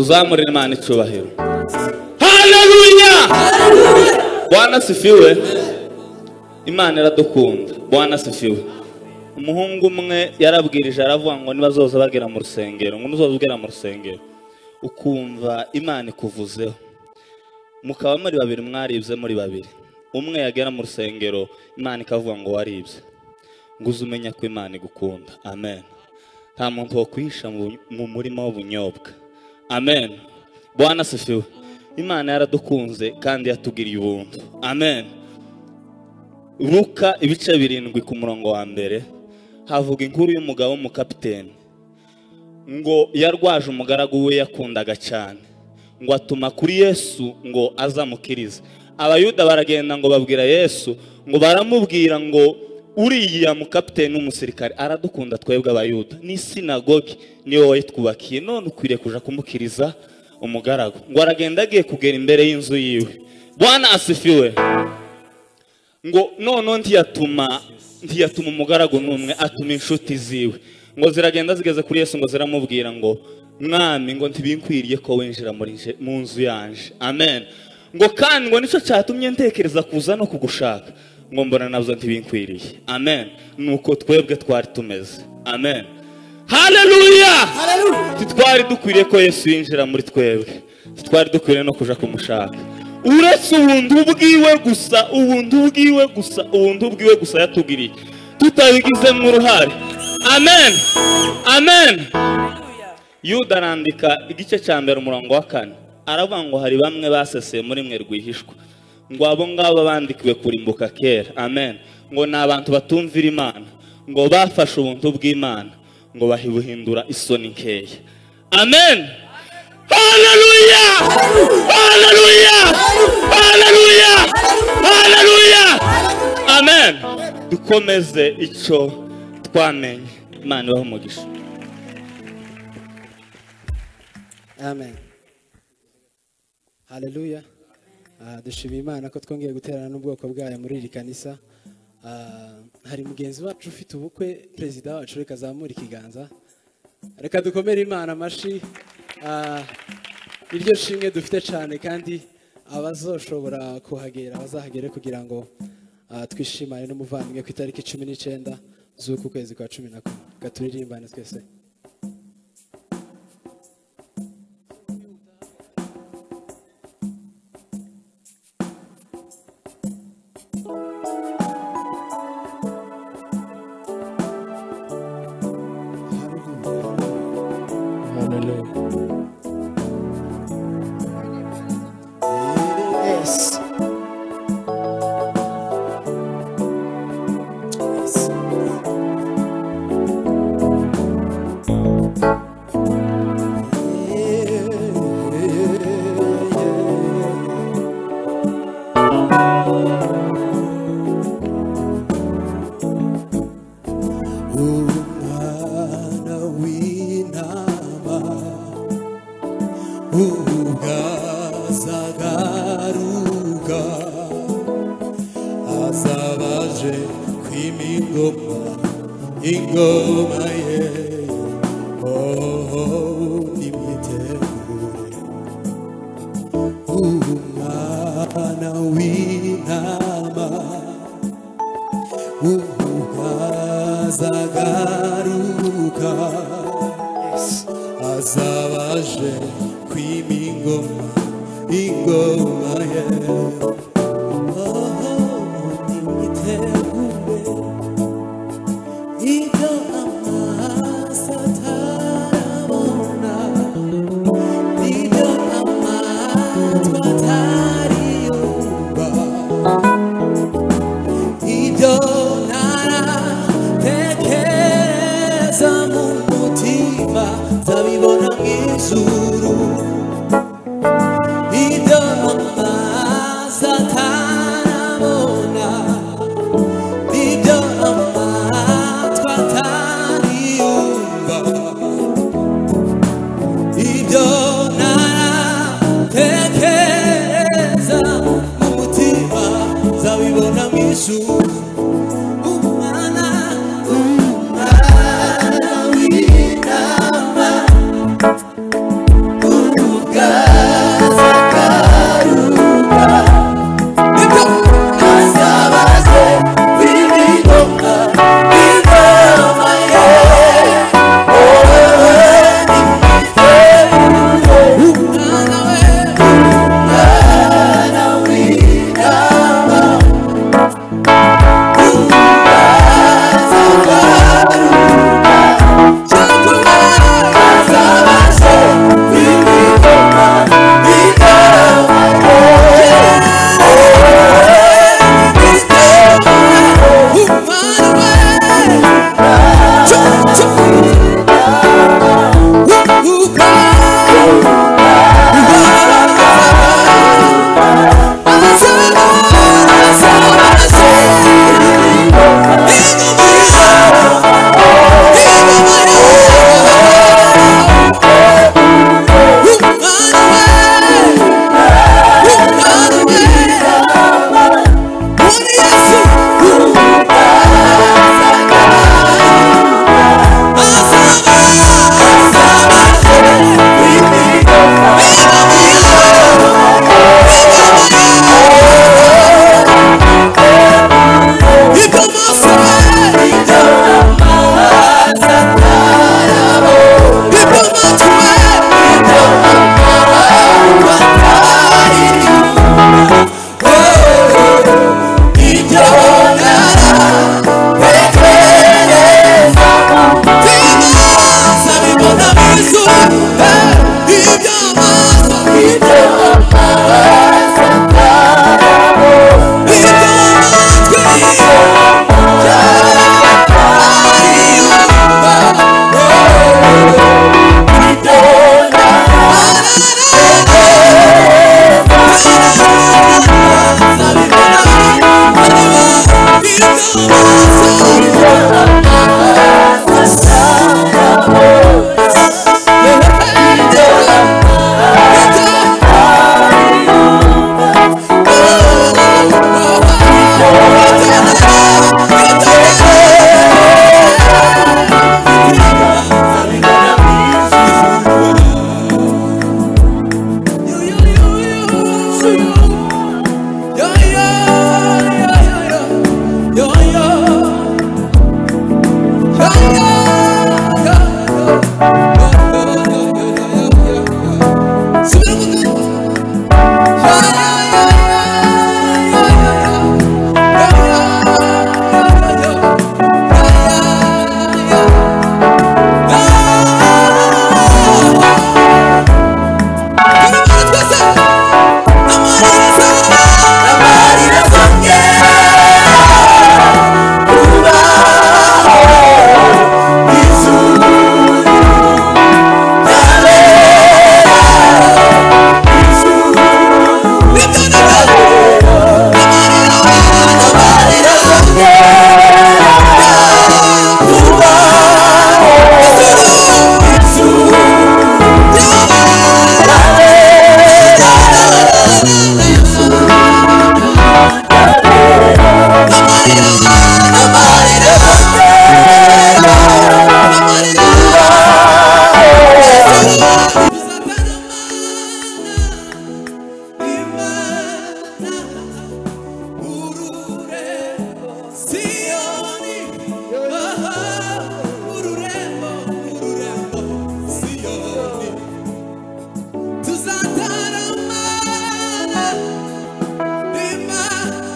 Tuzamurire Imana icyubahiro. Haleluya! Bwana sifiwe. Imana iradukunda. Bwana sifiwe. Umuhungu umwe yarabwirije aravuga ngo nibazoza bagera mu rusengero, ngo nuzoza ugera mu rusengero ukumva Imana ikuvuzeho, mukaba muri babiri mwaribye muri babiri, umwe yagera mu rusengero Imana ikavuga ngo waribye, ngo uzumenya ko Imana igukunda. Amen. Nta muntu wo kwihisha mu murima w'ubunyobwa. Amen. Bwana sifiwe. Imana yaradukunze kandi yatugiriye ubuntu. Amen. Luka ibice 7 ku murongo wa mbere havuga inkuru y'umugabo w'umukapiteni ngo yarwaje umugaragu we yakundaga cyane, ngo atuma kuri Yesu ngo azamukirize. Abayuda baragenda ngo babwira Yesu, ngo baramubwira ngo uriya mukapiteni n'umusirikare aradukunda twebwe abayuda, ni sinagogi niwe wayitwubakiye, none ukwiriye kuja kumukiriza umugaragu. Ngo aragenda agiye kugera imbere y'inzu yiwe. Bwana asifiwe. Ngo none ntiyatuma umugaragu n'umwe, atuma inshuti ziwe. Ngo ziragenda zigeze kuri Yesu ngo ziramubwira ngo mwami, ngo ntibinkwiriye ko winjira mu nzu yanje. Amen. Ngo kandi ngo nicyo cyatumye ntekereza kuza no kugushaka, ngo mbona nabyo ntibinkwiriye. Amen. Nuko twebwe twari tumeze. Amen. Haleluya! Twari dukwiriye ko Yesu yinjira muri twebwe, twari dukwiriye no kuja kumushaka. Uretse ubuntu bwiwe gusa, ubuntu bwiwe gusa, ubuntu bwiwe gusa yatugiriye, tutabigizemo uruhare. Amen. Amen. Yuda arandika igice cya mbere umurongo wa 4 aravuga ngo hari bamwe baseseye muri mwe rwihishwa, ngo abo ngabo bandikiwe kurimbuka kera. Amen. Ngo ni abantu batumvira Imana, ngo bafashe ubuntu bw'Imana ngo bahibuhindura isoni nkeya. Amen. Haleluya! Haleluya! Haleluya! Haleluya! Amen. Dukomeze icyo twamenye. Imana ibahe umugisha. Amen. Haleluya. Dushima Imana ko twongeye guterana n'ubwoko bwayo muri iri kanisa. Hari mugenzi wacu ufite ubukwe, perezida wacu, reka azamure ikiganza. Reka dukomere Imana amashi. Iryo shimwe dufite cyane, kandi abazoshobora kuhagera bazahagere kugira ngo twishimane n'umuvandimwe ku itariki 19 z'uku kwezi kwa 11. Gaturirimbane twese.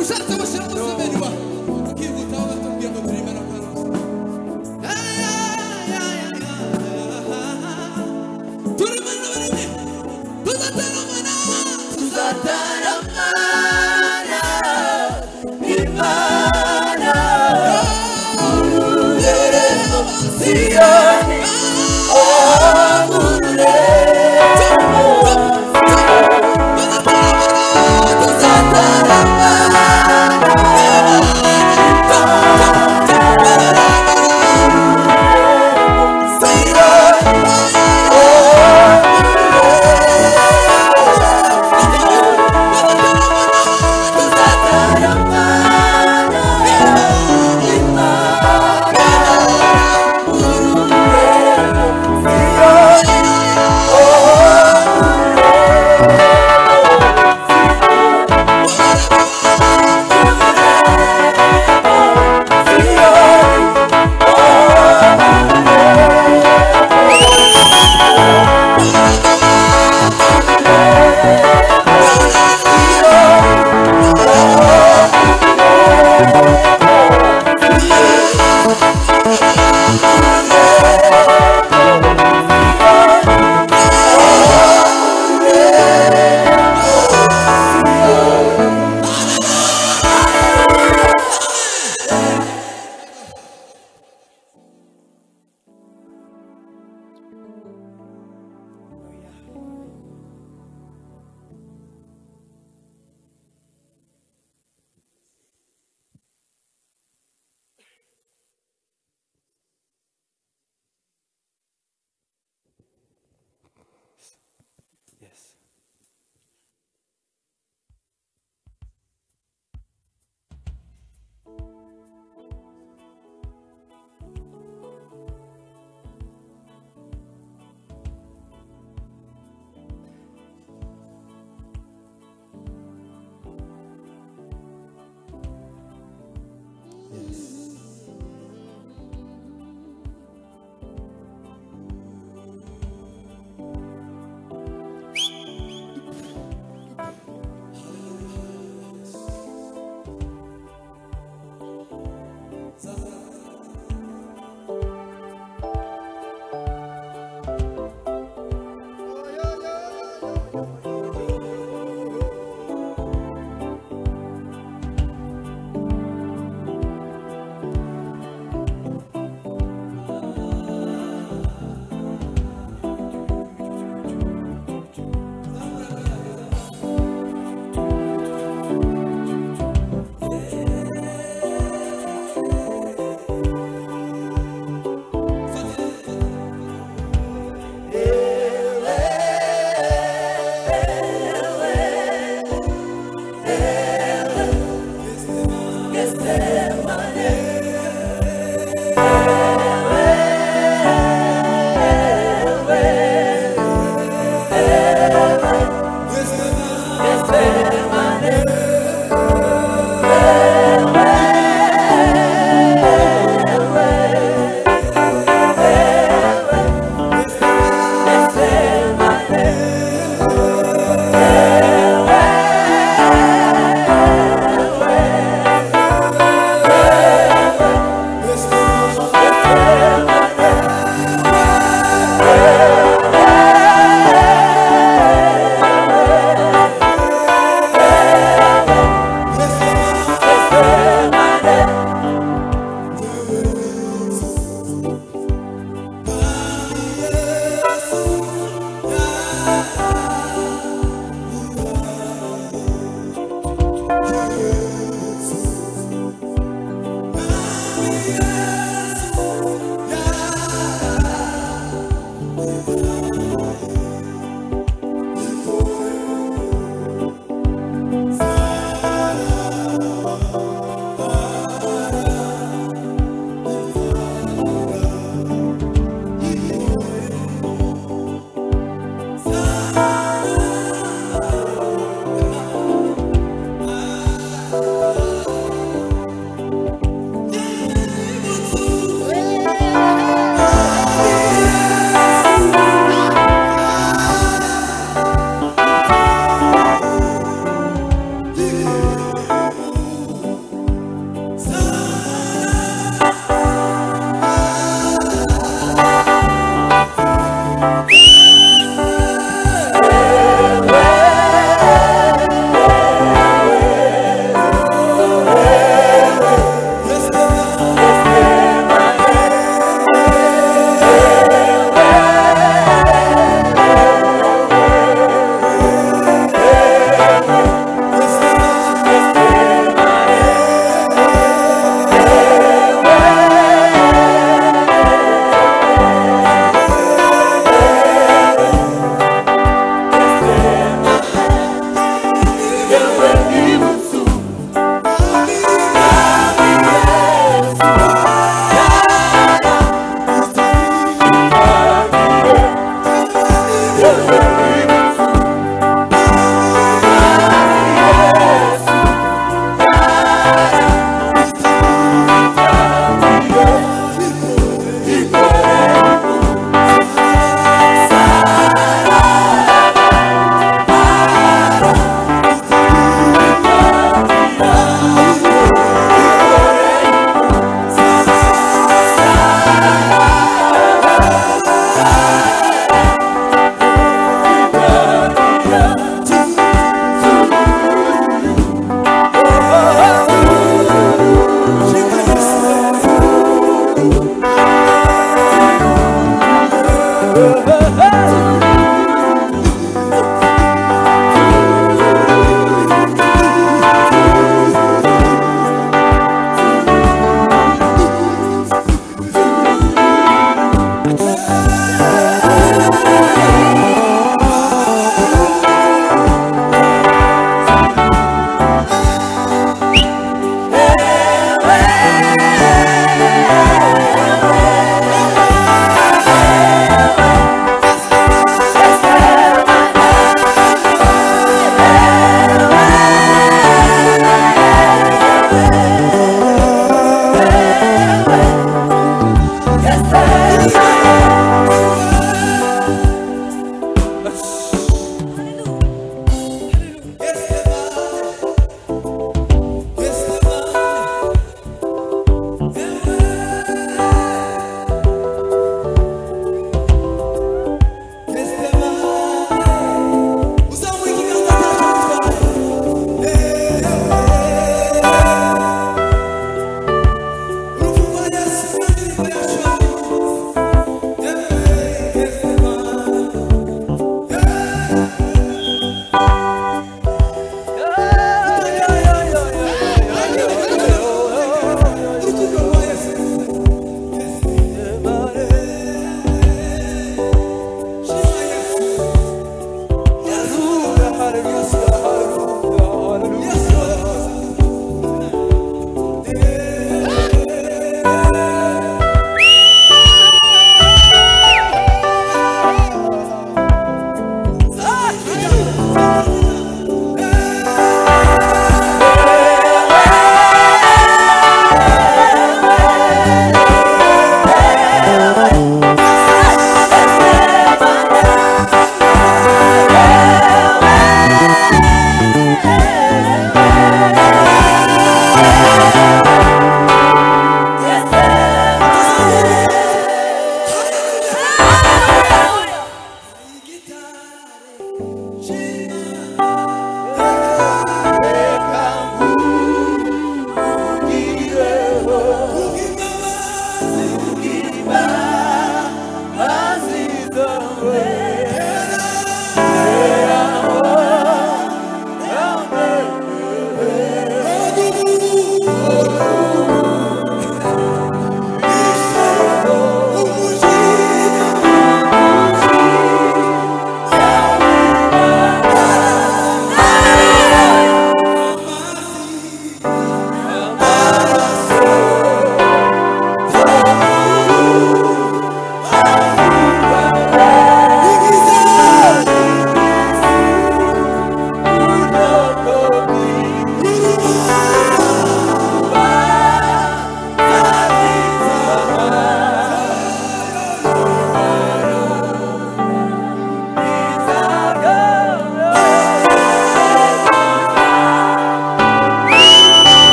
Ushatse gushyira umusomeri wa ukihutaho batubwiye ngo turimana kwa Rose. Turimana barime tuzataramana tuzataramana Imana ururembo Siyoni ururembo Yes. Yes.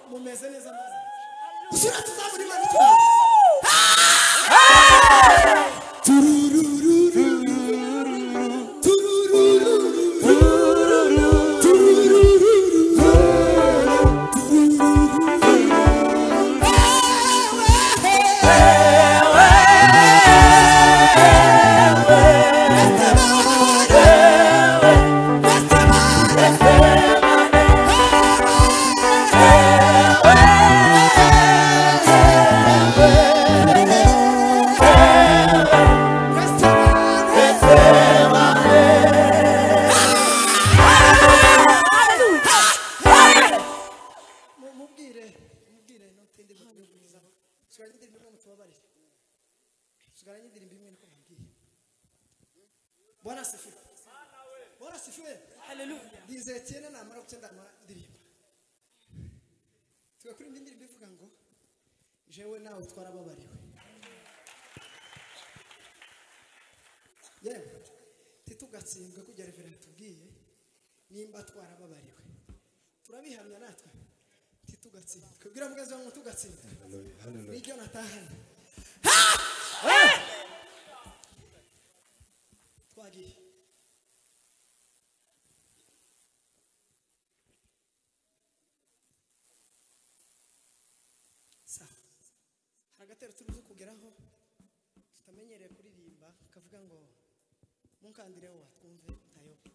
Mumeze neza maze. Dusura tuzamura Imana. Jewe nawe twarababariwe. Yewe titugatsindwe kujya reverend tubwiye nimba twarababariwe. Turabihamya natwe titugatsindwe. Kugira mugazi wangu tugatsindwe. Nijyo natahana. Twagiye. Agatero turuzi kugeraho tutamenyereye kuririmba kavuga ngo munkandireho watwumve ntayobe.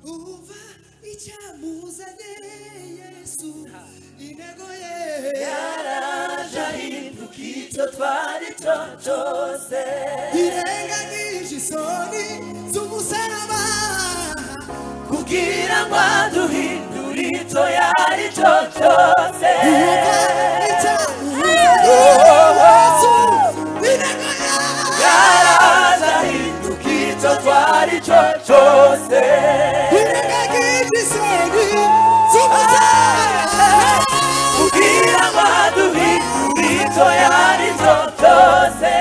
Umva icyamuzanye Yesu intego ye yaraje ahinduka icyo twari cyo cyose irengagije isoni z'umusaraba kugira ngo aduhindure icyo yari cyo cyose. Yaraje ahinduka icyo twari cyo cyose irengagije isoni z'umusaraba kugira ngo aduhindure icyo yari cyo cyose.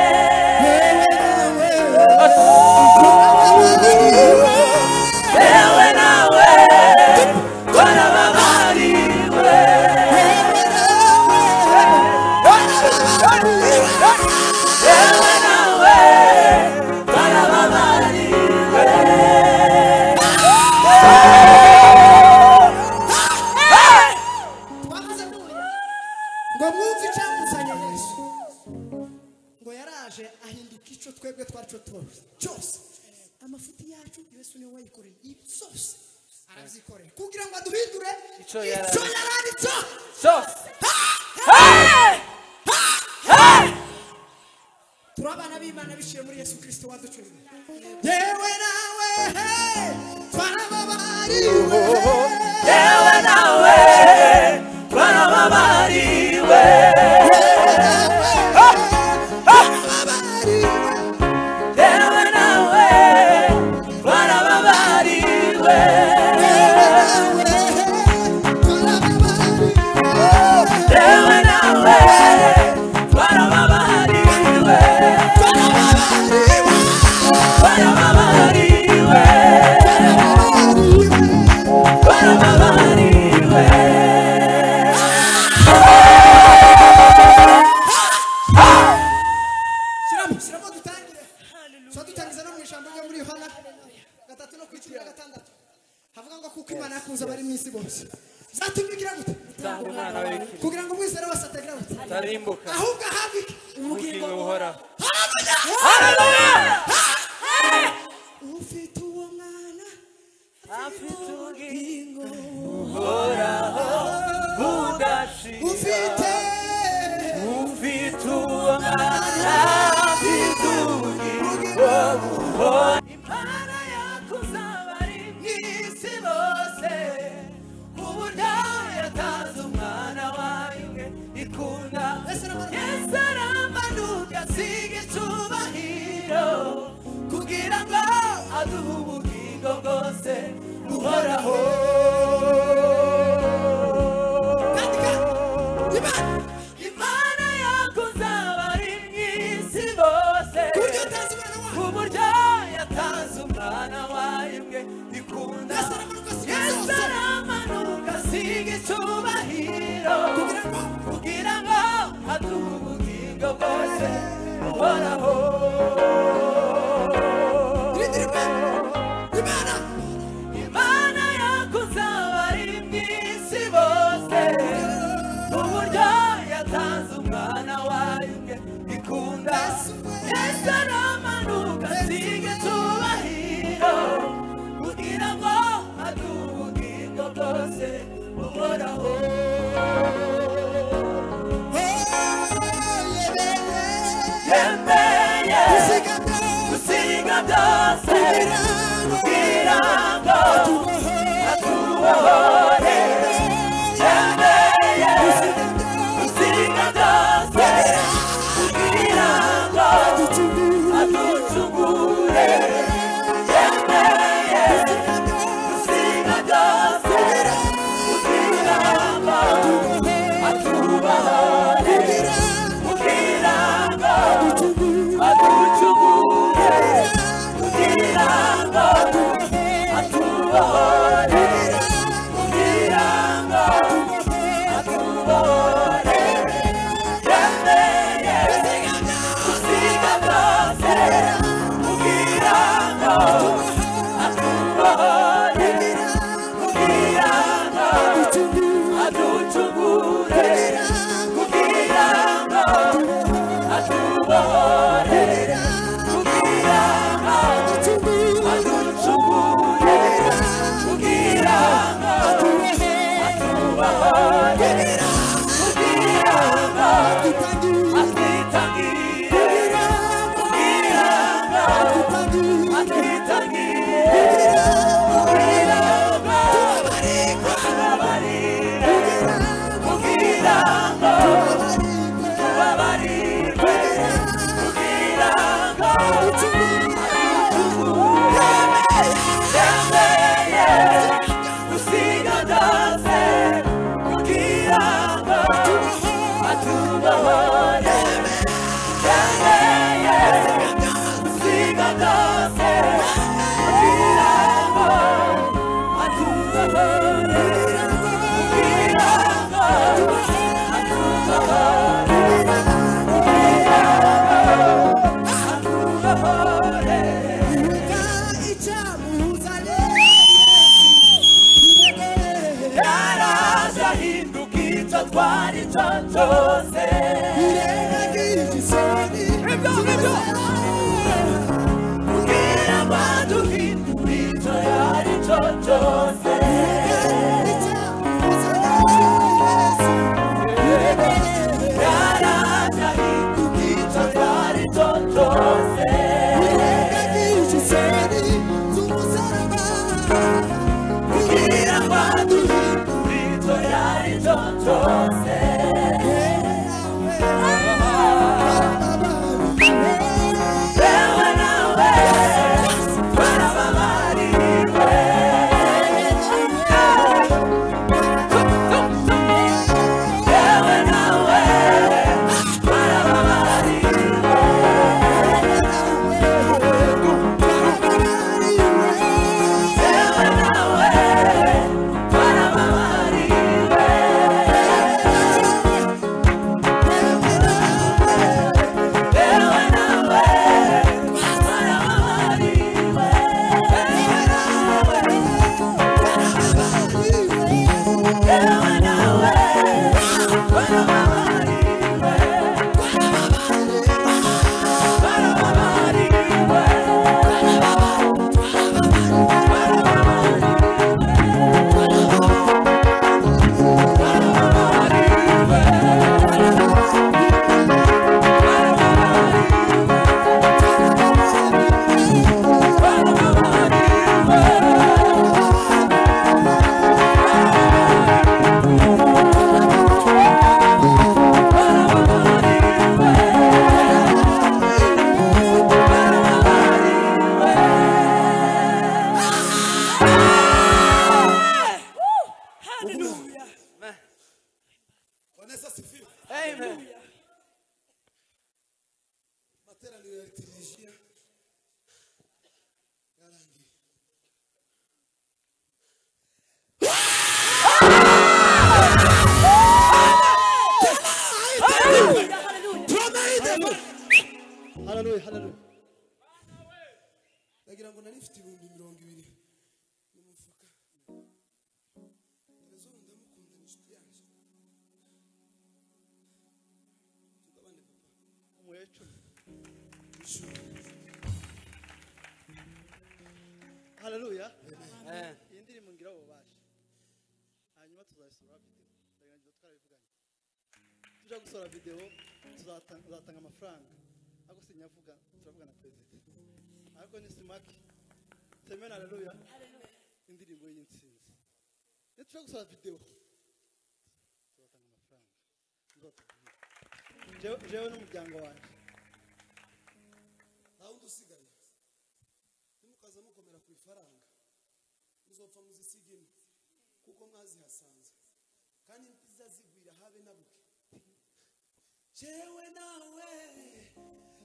Ewe nawe twarababariwe. Ewe nawe twarababariwe. Ngo mwumve icyamuzanye Yesu ngo yaraje ahinduka icyo twebwe twari cyo cyose. Amafuti yacu Yesu niwe wayikoreye byose aravyikorera kugira ngo aduhindure icyo yarari cyo cyose. Turabana b'Imana biciye muri Yesu Kristo waducunguye. Yewe nawe twarababariwe. Yewe nawe twarababariwe. Yewe nawe twarababariwe. Yewe nawe twarababariwe. Twarababariwe. Twarababariwe. Shyiramo dutangire. Dutangiza no mu ijambo ryo muri Yohana 3:16 havuga ngo kuko Imana yakunze abari mu isi bose zatumye igira gute kugira ngo umwizera wese atagira gute atarimbuka ahubwo ahabwe ubugingo buhoraho. Haleluya! Ufite uwo mwana afite ubugingo buhoraho budashira. Ufite uwo mwana afite ubugingo buhoraho. Imana yakuze abari mu isi bose ku buryo yatanze umwana wayo umwe ikunda. Yesu aramanuka asiga icyubahiro kugira ngo aduhe ubugingo bwose buhoraho. Imana yakunze abari mu isi bose ku buryo buhoraho. Imana yakoze abari mu isi bose, uburyo yatanze umwana wayo ubwe ikunda. Yesu aramanuka asiga icyubahiro, kugira ngo aduhe ubugingo bwose buhoraho. Yemeye gusiga byose kugira ngo atubohore. Yemeye gusiga byose kugira ngo aducungure. Yemeye gusiga byose kugira ngo atubohore, kugira ngo aducungure, kugira ngo atubohore, kugira ngo atubohore. Yemeye gusiga byose kugira ngo atubohore, kugira ngo aducungure, kugira ngo atubohore, kugira ngo aducungure, kugira ngo atubohore, kugira ngo atwitangire, kugira ngo atwitangire, kugira ngo tubabarire, kugira ngo tubabarire, kugira ngo aducungure. Yemeye gusiga byose kugira ngo atubohore. Yemeye gusiga byose kugira ngo atubohore, kugira ngo atubohore, kugira ngo atubohore. Yaraje ahinduka icyo twari cyo cyose, kugira ngo aduhindure icyo yari cyo cyose. Yaraje ahinduka icyo twari cyo cyose, kugira ngo aduhindure icyo yari cyo cyose. Yewe nawe twarababariwe, yewe nawe twarababariwe, yewe nawe twarababariwe. Ngira ngo nari mfite 20,000 mu mufuka. Trezor ndamukunda, ni inshuti yanjye. Tugabane papa. Umuhe 10. Haleluya. Iyi ndirimbo ngira ububasha. Hanyuma tuzayisura video. Ndagira twarabivuganye. Tuja gusora video tuzatanga amafaranga. Ariko sinyavuga, turavuga na president. Ariko ni simaki. Semena haleluya. Indirimbo y'intsinzi. Iyo tuja gusora video tuzatanga amafaranga. Tuzatanga. Jewe n'umuryango wanjye. Nta wundi usigaye. Ntimukaza mukomera ku ifaranga. Muzopfa muzisiga ino kuko mwazihasanze. Kandi ntizazigwira habe na buke. Jewe nawe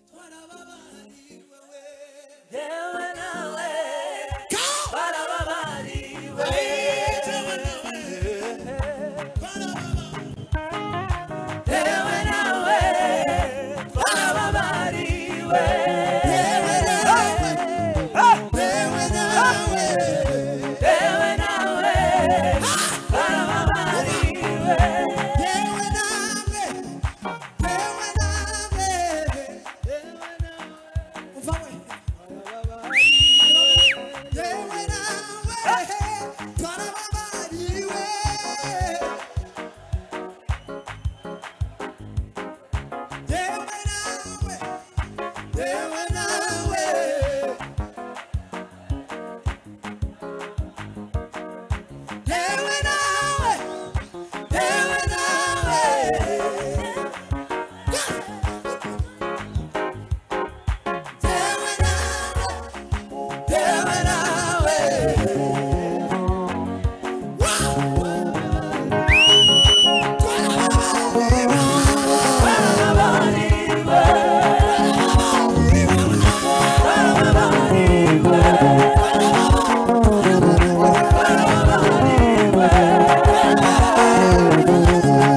twarababariwe we. Jewe nawe twarababariwe. Jewe nawe twarababariwe. Jewe nawe twarababariwe. Jewe nawe, Jewe nawe twarababariwe. Jewe nawe, jewe nawe, umva we. Jewe nawe, twarababariwe. Jewe nawe, jewe nawe, jewe nawe, jewe nawe. Jewe nawe, jewe nawe. Twarababariwe. Twarababariwe.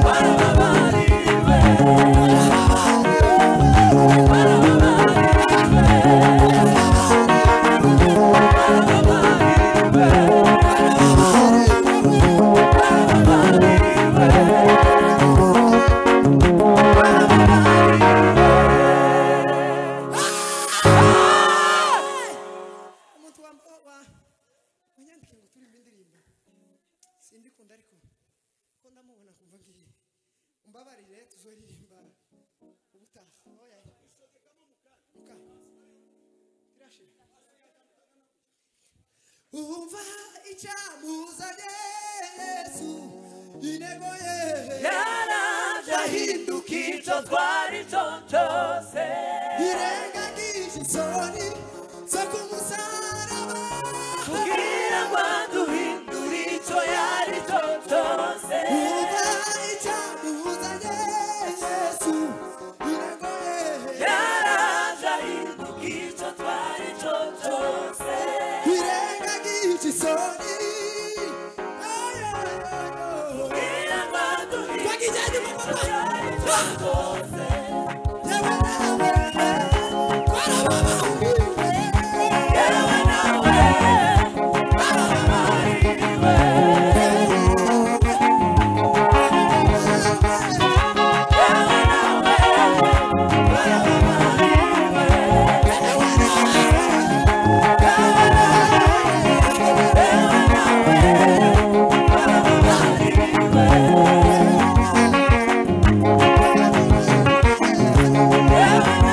Twarababariwe. Twarababariwe. Umuntu wanyandikiye ngo turirimbe indirimbo simbikunda, ariko ko ndamubona kumva ngiye umbabarire, tuzoririmba ubutaha. Oya muka tirashira. Umva icyamuzanye Yesu, intego ye Yaraje ahinduka icyo twari cyo cyose. Irengagije isoni zo ku musaraba Kugira ngo aduhindure icyo yari cyo cyose. Umva icyamuzanye Yesu, intego ye Yaraje ahinduka icyo twari cyo cyose. Irengagije isoni. Kugira ngo aduhindure Twagijyanye icyo papa. yari cyo cyose. Yewe nawe twarababariwe. Yewe nawe twarababariwe. Yewe nawe twarababariwe. Twarababariwe.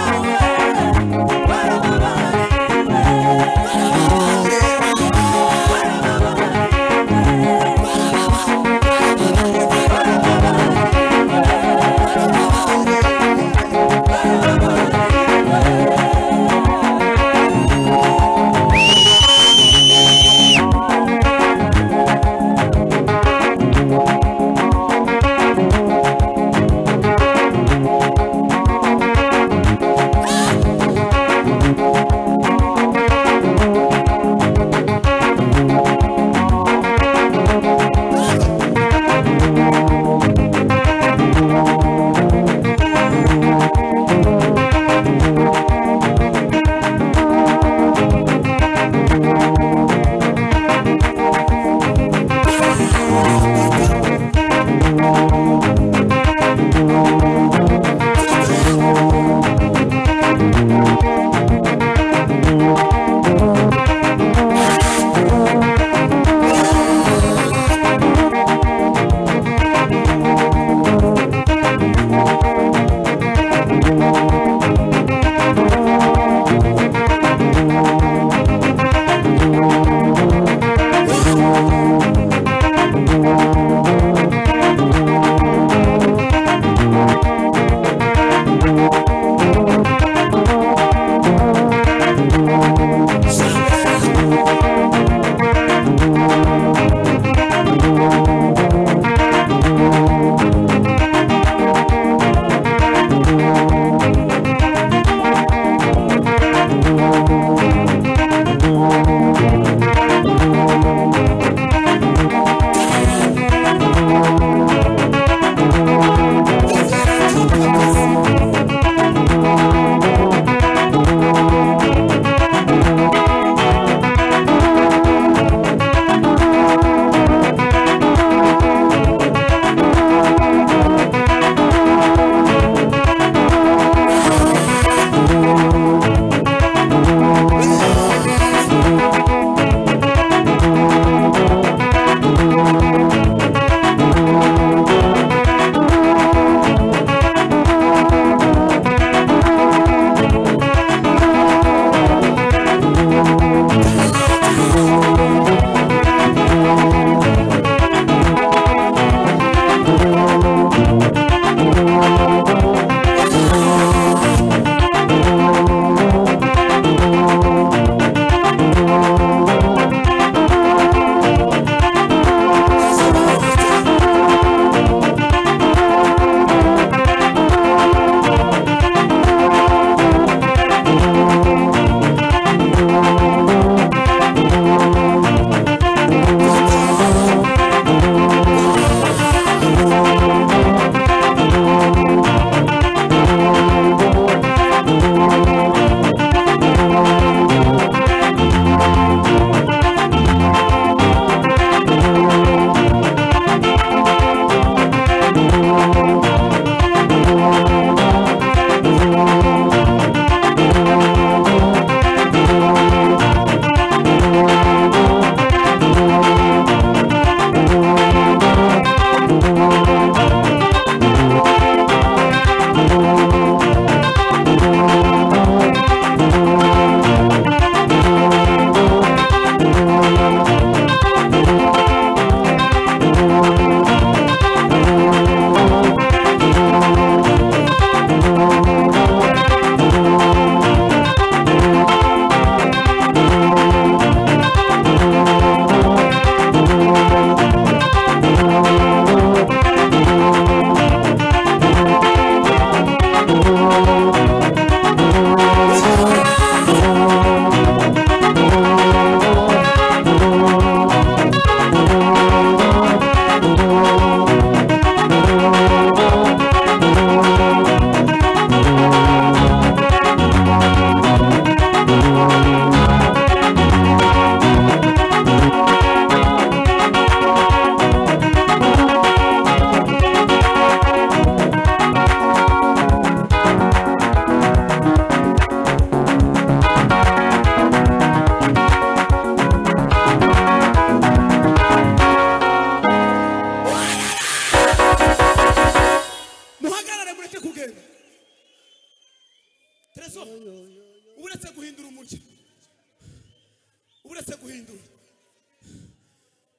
Guhindura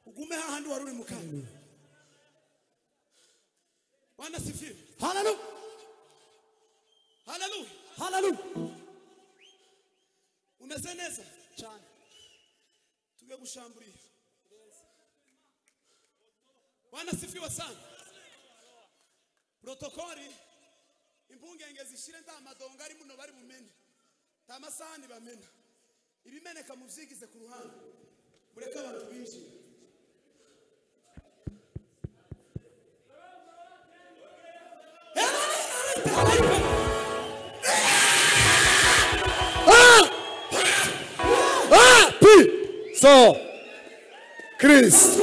ugume hahandi wari uri mu kanwa. Bwana sifiwe. Haleluya. Haleluya. Haleluya. Umeze neza cyane. Tugiye gushamburira. Bwana sifiwe sana. Protokoli impungenge zishire nta madonga ari muno bari bumene. Ta masahani bamena. Ibimeneka muvyigize ku ruhande. Mureke abantu binjire. So, Chris.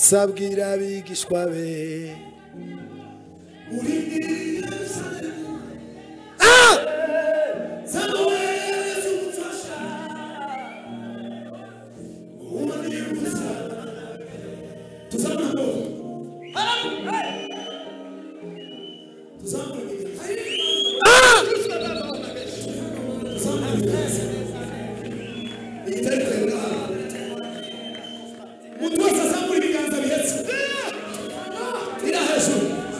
Sabwira abigishwa be Mtu wese azamura ibiganza bihetse. Ira hejuru.